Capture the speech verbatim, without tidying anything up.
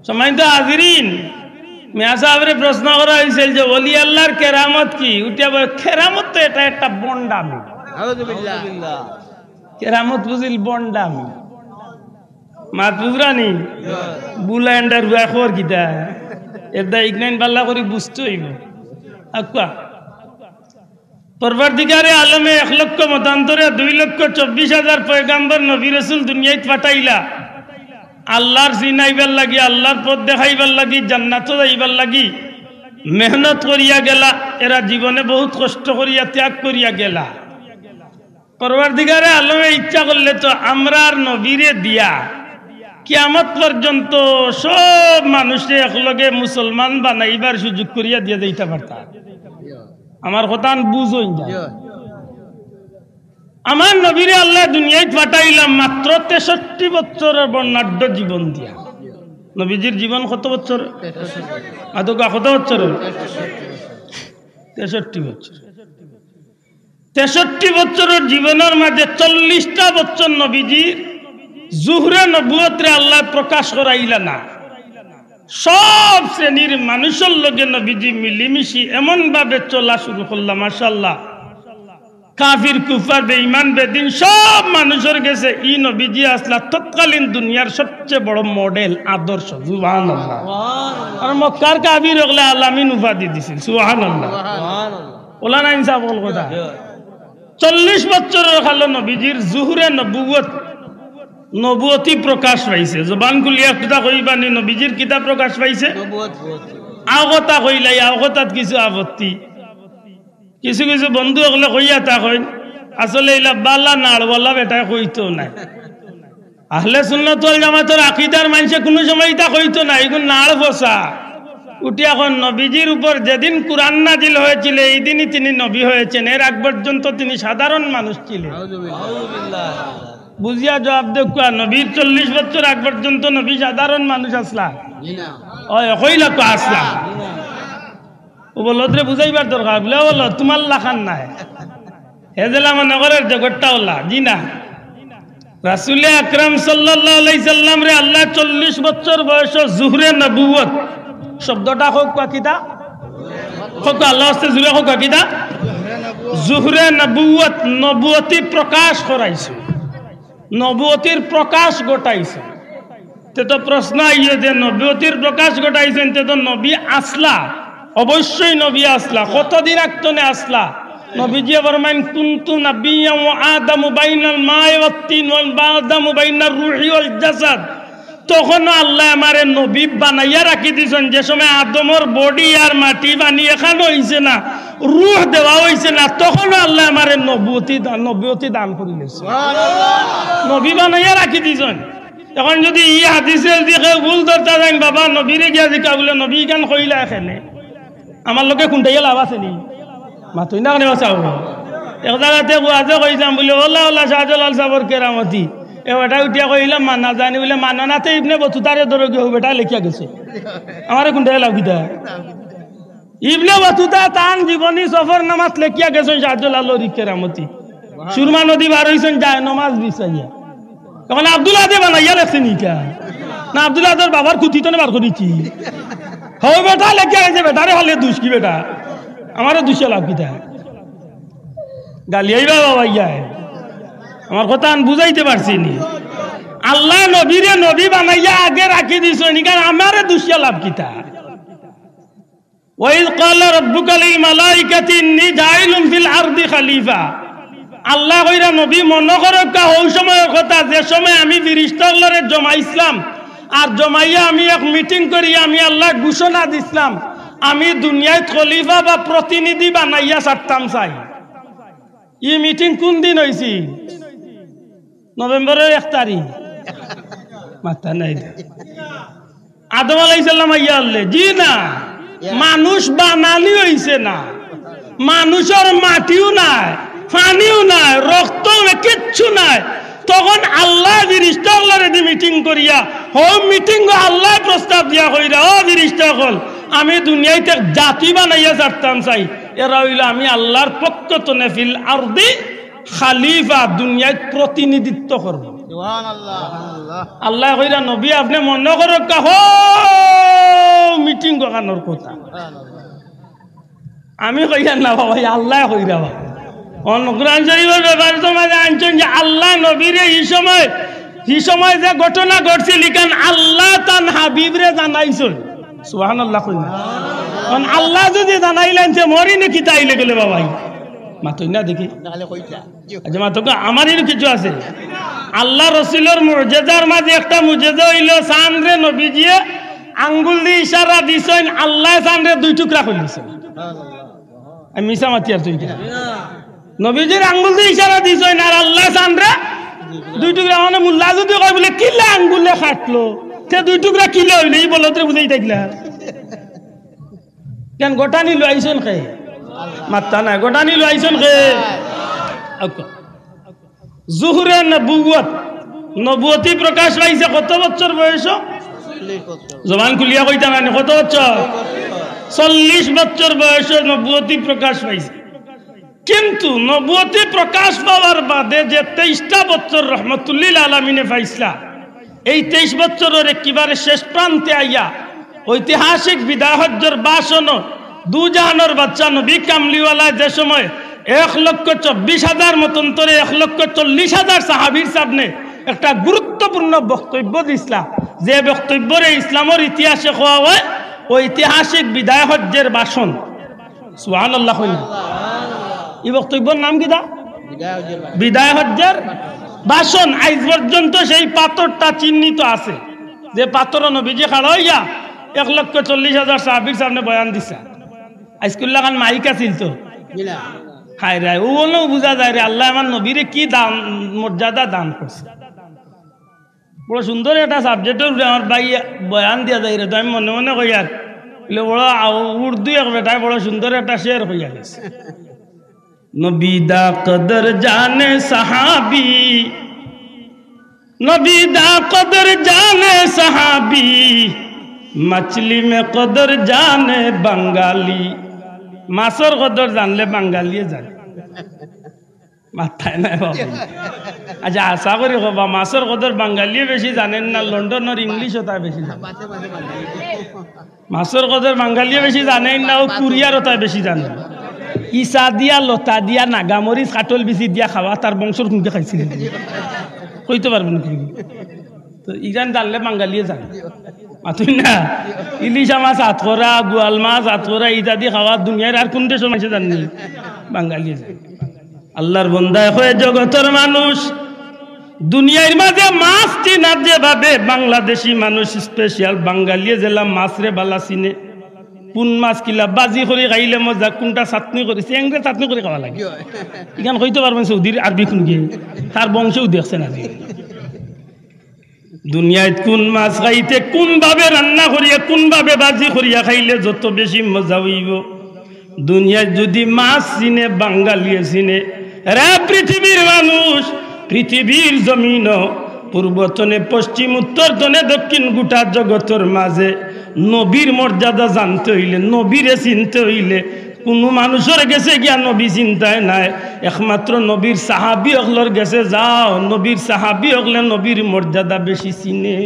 সম্মানিত হাজিরিন, মিয়া সাহেবরে প্রশ্ন করা হয়েছিল যে, "ওলি আল্লাহর কেরামত কি?" উঠিয়া বলে, "কেরামত তো এটা একটা বন্ডামি।" কেরামত বুঝিল বন্ডামি। মাত বুঝরানি? বুলাইন্ডার হুয়া খবর কিতা? এরদা ইগনাইন বাল্লা করি বুঝতে হইব। আকুয়া। পরওয়ারদিগারে আলমে এক লক্ষ মতান্তরে দুই লক্ষ চব্বিশ হাজার পয়গাম্বর নবী রসুল দুনিয়াত পাঠাইলা। আল্লাহর চিনাইবার লাগি, আল্লাহর পথ দেখাইবার লাগি, জান্নাতো যাইবার লাগি মেহনত করিয়া গেলা। এরা জীবনে বহুত কষ্ট করিয়া, ত্যাগ করিয়া গেলা। পরওয়ারদিগারে আলমে ইচ্ছা করলে তো আমরার নবীরে দিয়া কিয়ামত পর্যন্ত সব মানুষরে একলগে মুসলমান বানাইবার সুযোগ করিয়া দিয়া দিতা পারতা। আমার কথা বুঝইন না। আমার নবীরে আল্লাহ দুনিয়াত পাঠাইলাম মাত্র তেষট্টি বছরের বর্ণাঢ্য জীবন দিয়া। নবীজির জীবন কত বছর? আদকা কত বছর? তেষট্টি বছর। তেষট্টি বছরের জীবনের মাঝে চল্লিশটা বছর নবীজির জুহরে নবুয়তরে আল্লাহ প্রকাশ করাইলা না। সব শ্রেণীর মানুষের লগে নবীজি মিলিমিশি এমন ভাবে চলা শুরু করলা, মাশাআল্লাহ। কাফির, কুফার, বেঈমান, বেদিন সব মানুষের গেছে ই নবীজি আসলা তৎকালীন দুনিয়ার সবচেয়ে বড় মডেল, আদর্শ। সুবহানাল্লাহ। আর মক্কার কাফির অকলে আল আমিন উপাধি দিছিল। সুবহানাল্লাহ। ওলা না ইনসাফ অকল কথা। চল্লিশ বছরের কালো নবীজির জুহরে নবুয়ত, নবুয়তি প্রকাশ পাইছে। জবান খুলিয়া কথা কইবানি, নবীজির কিতা প্রকাশ পাইছে? আও কথা কইলাই, আও কথাত কিছু আপত্তি। কিছু কিছু বন্ধু অকলে কইয়া তা কইন, আসলে ইলা বালা নাড়ওয়ালা বেটায় কইতো নায়। আহলে সুন্নাত ওয়াল জামাতর আকিদার মানষে কুনু সময় ইতা কইতো নায়, ইগুন নাড় ফসা। উঠি এখন নবীজির উপর যেদিন কুরআন নাজিল হয়েছিল, এই দিনই তিনি নবী হয়েছেন, এর আগ পর্যন্ত তিনি সাধারণ মানুষ ছিলেন। বুঝিয়া জবাব দেউক্কা, নবীর চল্লিশ বছর আগ পর্যন্ত নবী সাধারণ মানুষ আসলা? ওই, কইলা তো আসলা। ও বলদরে বুঝাইবার দরকার, বুলে, "ও বলদ, তুমার লাখান নায়।" হে যেলা মনে করের জগৎটা ওলা, জি না। রাসূলে আকরাম সাল্লাল্লাহু আলাইহি সাল্লামরে আল্লাহ চল্লিশ বছর বয়সো জুহরে নবুয়ত শব্দটা কউক্কা কিতা? কউক্কা আল্লাহ আস্তে জুরে কউক্কা কিতা? জুহরে নবুয়ত, নবুয়তি প্রকাশ করাইছে, নবুয়তির প্রকাশ ঘটাইছে। তে তো প্রশ্ন আইয়ে যে নবুয়তির প্রকাশ ঘটাইছইন, তে তো নবী আসলা, অবশ্যই নবী আসলা। কতদিন আগতনে আসলা? নবীজিয়ে ফরমাইন, "কুনতু নাবিয়্যান ওয়া আদামু বাইনাল মাই ওয়াত তিন ওয়া আদামু বাইনার রুহি ওয়াল জাসাদ।" তখনও আল্লাহ আমারে নবী বানাইয়া রাখি দিছইন। যে সময় আদমর বডি আর মাটি পানি এখান অইছে না, রুহ দেওয়া অইছে না, তখনও আল্লাহ আমারে নবুয়তি দান, নবুয়তি দান করি দিছইন। নবী বানাইয়া রাখি দিছইন। এখন যদি ই হাদিসে যদি কেউ ভুল ধরতা যাইন, বাবা, নবীরে গিয়া জিকা বুলে, "নবী ইখান কইলা কেনে?" আমার লগে কুনটাইয়া লাভ আছে নি? মাতইন না কেনে বাঁচাও। এক জাগাতে ওয়াজে কইছলাম বুলে, "ওলা, ওলা, শাহজালাল সাবর কেরামতি।" এ বেটা উঠিয়া কইলা, "মানা যায়নি।" বুলে, "মানো না তে ইবনে বতুতারে ধরো গিয়া, ও বেটা লেখিয়া গেছে।" আমারে কুনটাইয়া লাভ কিতা? ইবনে বতুতা তান জীবনী সফরনামাত লেখিয়া গেছইন শাহজালালর ই কেরামতি। সুরমা নদী পার অইছইন যায় নমাজ বিছাইয়া। এখন আব্দুল আহাদে বানাইয়া লেখছে নি ইটা? না আব্দুল আহাদর বাবার কুতি তনে বার করিছি? হউ বেটা লেখিয়া গেছে, বেটারে ফালে দুষ কি বেটা? আমারে দুষিয়া লাভ কিতা? গালিয়াইবা বাবা ইয়ায়। আমার কথা আমি বুঝাইতে পারছি নি? আল্লায় নবীরে নবী বানাইয়া আগে রাখি দিছইন, ইখান আমারে দুষিয়া লাভ কিতা? "ওয়াইজ ক্বালা রাব্বুকা লিল মালাইকাতি ইন্নী জাইলুন ফিল আরদি খালিফা।" আল্লায় কইরা নবী মনো করউক্কা হউ সময়র কথা, যে সময় আমি ফিরিস্তা অকলরে জমাইছলাম, আর জমাইয়া আমি এক মিটিং করি, আমি আল্লায় ঘোষণা দিছলাম, আমি দুনিয়াত খলিফা বা প্রতিনিধি বানাইয়া ছাড়তাম চাই। ই মিটিং কুন দিন অইছে? নভেম্বরর এক তারিখ। মাথা নাই দে। আদম আলাইহিস সালাম আইয়া আনলে? জি না, মানুষ বানানি অইছে না, মানুষর মাটিও নাই, পানিও নাই, রক্তও নাই, কিচ্ছু নাই। তখন আল্লায় ফিরিস্তা অকলরে দি মিটিং করিয়া, হউ মিটিংও আল্লায় প্রস্তাব দিয়া কইরা, "ও ফিরিস্তা অকল, আমি দুনিয়াত এক জাতি বানাইয়া ছাড়তাম চাই, এরা অইলো আমি আল্লার পক্ষ তনে ফিল আরদি খালিফা, দুনিয়াত প্রতিনিধিত্ব করবো।" সুবহানাল্লাহ। আল্লায় কইরা, "নবী, আপনে মনো করউক্কা, হউ আনোর কথা। আমি কইয়ার না বাবা, ই আল্লায় কইরা বাবা। অন কোরআন শরীফর ব্যাপারে তো মাঝে আনছইন যে আল্লায় নবীরে ই সময়, ই সময় যে ঘটনা ঘটছিল, ইখান আল্লায় তান হাবিবরে জানাইছইন। সুবহানাল্লাহ কইন না। অন আল্লায় যুদি জানাইলাইন, তে মরি নে কিতা আইলে গেলে বাবাই? মাতইন না দেখি। আচ্ছা, মাতউক্কা, আমার ইনো কিছু আছে। আল্লার রসুলর মুজেজার মাঝে একটা মুজেজা অইলো, চানরে নবীজিয়ে আঙ্গুল দি ইশারা দিছইন, আল্লায় চানরে দুই টুকরা করিলিছইন। আমি মিছা মাতিয়ার তুই কিনা? নবীজির আঙ্গুল দি ইশারা দিছইন, আর আল্লায় চানরে দুই টুকরা। মানে মুল্লা যুদি কয় বুলে, "কিলা আঙ্গুলে কাটলো? তে দুই টুকরা কিলা অইলো?" ই বলদরে বুঝাই থাকলা। কেন ঘটানি লইছইন কে? মাত্তা নাই, ঘটানি লইছইন কে? আউক্কা। জুহুরে নবুয়ত, নবুয়তি প্রকাশ পাইছে কত বছর বয়স? জবান খুলিয়া কইতা নানি, কত বছর? চল্লিশ বছর বয়সে নবুয়তি প্রকাশ পাইছে। কিন্তু নবুয়তি প্রকাশ পাওয়ার বাদে যে তেইশটা বছর রহমতুল্লিল আলামিনে পাইছলা, এই তেইশ বছরর একেবারে শেষ প্রান্তে আইয়া ঐতিহাসিক বিদায় হজ্জর ভাষণো দুজাহানর বাদশা নবী কামলিওয়ালায় যে সময় এক লক্ষ চব্বিশ হাজার মতন্তরে এক লক্ষ চল্লিশ হাজার সাহাবীর সামনে একটা গুরুত্বপূর্ণ বক্তব্য দিছলা, যে বক্তব্যরে ইসলামর ইতিহাসে কওয়া অয় ঐতিহাসিক বিদায় হজ্জের ভাষণ। সুবহানাল্লাহ কইন না। ই বক্তব্যর নাম কিতা? বিদায় হজ্জের ভাষণ। আইজ পর্যন্ত সেই পাথরটা চিহ্নিত আছে, যে পাথরো নবীজি খাড়া অইয়া এক লক্ষ চল্লিশ হাজার সাহাবীর সামনে বয়ান দিছে। আইজকুর লাখান মাইক আছিল তো। হায় রে, অউ অনো বুঝা যায় রে, আল্লায় আমার নবীরে কি দান, মর্যাদা দান করছে। বড় সুন্দর একটা subject-র উপরে আমার ভাই বয়ান দিয়া যাইরা, তো আমি মনে মনে কইয়ার, বলে বড় আ-, উর্দু এক বেটায় বড় সুন্দর একটা শের কইয়া গেছে। নবী দা কদর জানে সাহাবী, নবী দা কদর জানে সাহাবী, মছলি মে কদর জানে বাঙালি। মাছর কদর জানলে বাঙালিয়ে জানে। মাথায় নাই বাবা। আচ্ছা, আশা করি কবা, মাছর কদর বাঙালিয়ে বেশি জানইন না, লন্ডনর ইংলিশ অতায় বেশি জানইন? মাছর কদর বাঙালিয়ে বেশি জানইন না, অউ কুরিয়ার অতায় বেশি জানইন। ইছা দিয়া, লতা দিয়া, নাগামরিচ, কাঠল বিচি দিয়া খাওয়া, তার বংশর কুনকে খাইছিল? কইতো পারবো না কি? তো ইখান জানলে বাঙালিয়ে জানে। মাতইন না? ইলিশা মাছ আতকরা, গুয়াল মাছ আতকরা ইত্যাদি খাওয়া দুনিয়ার আর কুন দেশর মানষে জানইন? বাঙালিয়ে জানে। আল্লার বন্দায় কয়, জগতর মানুষ, দুনিয়ার মাঝে মাছ চিনার যেভাবে বাংলাদেশি মানুষ special, বাঙালিয়ে যেলা মাছরে বালা চিনে। কুন মাছ কিলা ভাজি করি খাইলে মজা, কুনটা চাটনি করি, চেংড়া চাটনি করি খাওয়া লাগে। ইখান কইতো পারবো না সৌদির আরবি কুনগিয়ে, তার বংশেউ দেখছে না যে। দুনিয়াত কুন মাছ খাইতে, কুনভাবে রান্না করিয়া, কুনভাবে ভাজি করিয়া খাইলে যত বেশি মজা অইবো। দুনিয়াত যুদি মাছ চিনে, বাঙালিয়ে চিনে। এরা পৃথিবীর মানুষ, পৃথিবীর জমিনো পূর্ব তনে পশ্চিম, উত্তর তনে দক্ষিণ, গোটা জগতর মাঝে নবীর মর্যাদা জানতে অইলে, নবীরে চিনতে অইলে কুনু মানুষর গেছে গিয়া নবী চিনতায় নায়, একমাত্র নবীর সাহাবী অকলর গেছে যাও। নবীর সাহাবী অকলে নবীর মর্যাদা বেশি চিনে।